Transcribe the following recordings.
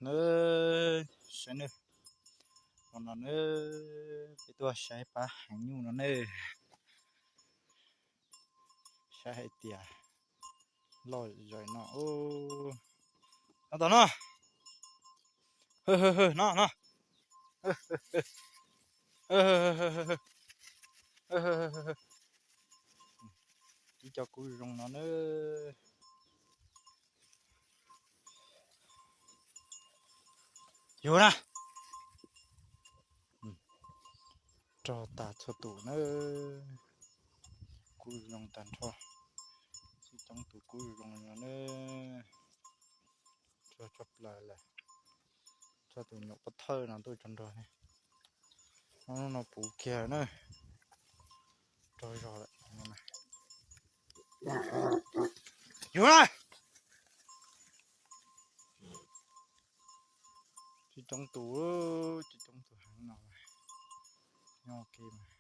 Saib nawb, no no nawb, peb tuaj saib pab heev nyuj no ne. Saib hais tias loj zawm no. No tom no. No no. Ib co kub zoo no na. Yog na. Rog tas txhua tus na. Kub zoo tag nrho. Tsis coob tus kub zoo no na. Rog tshaj plaws lawm. Txhua tus nyuam pob thawj no tuaj tso nrog ne. Hnub no puv kiag na. Rog zog lawm. Yog na. Tsis coob tus, tsis coob tus heev no. Nyob ke mas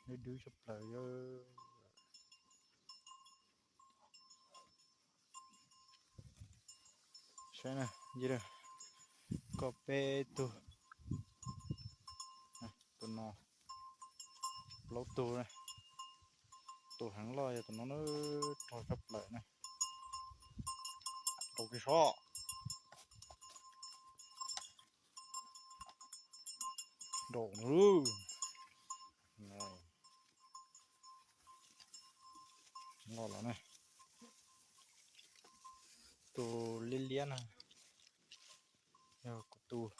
dub dub tshaj plaws. Saib na, koj peb tug, tus no plaub tug, tus heev loj yog tus no, rog tshaj plaws na. Rau kiag sov. Rau loj los na. Tus liab liab no yog kuv tus,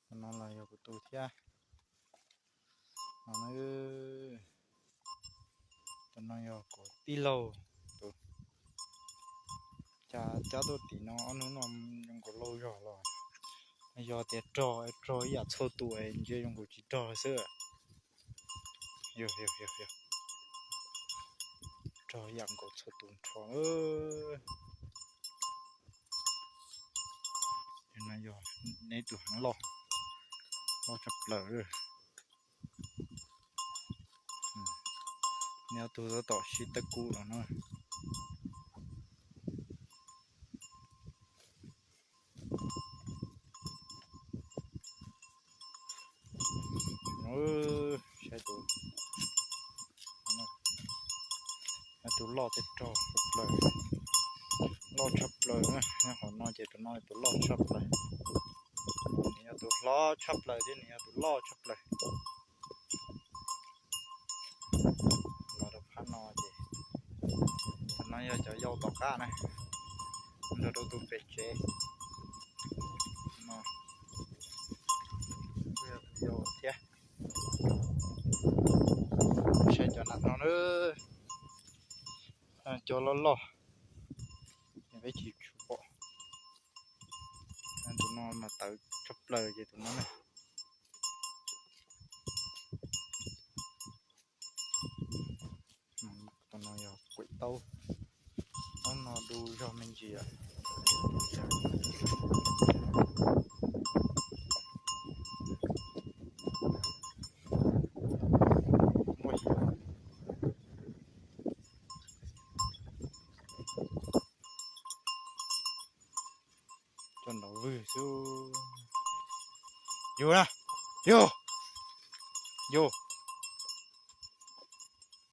tus no los yog kuv tus thiab. No, tus no yog kuv tij laug tus, cas cab tuaj tim no ob hnub no zoo nkaus laug zog los. Yog tias rog, rog ib yam txhua tus es ntsia zoo nkaus tsis rog xwb. Yog, yog, yog, yog. Rog ib yam nkaus txhua tus nrho. No yog neb tus heev loj, loj tshaj plaws. Neb ob tug tab tom sib tawb kub los no. Saib tus, tus loj tshaj plaws, loj tshaj plaws na. Nyob qhov no ces tus no tus loj tshaj plaws. Nws yog tus hlob tshaj plaws thiab nws yog tus loj tshaj plaws. Los rau phab no ces, tus no yog cov yau tom qab na, nrog rau tus pem tsev no, yog tus yau thiab. Saib cov nas no na, cov loj loj, peb tsis tshua pom. Tus no mas tawv tshaj plaws ces tus no ne. Tus no yog kuem taub, taub no du zog me ntsis. Coj nrov vwg xwb. Yus na, yus, yus.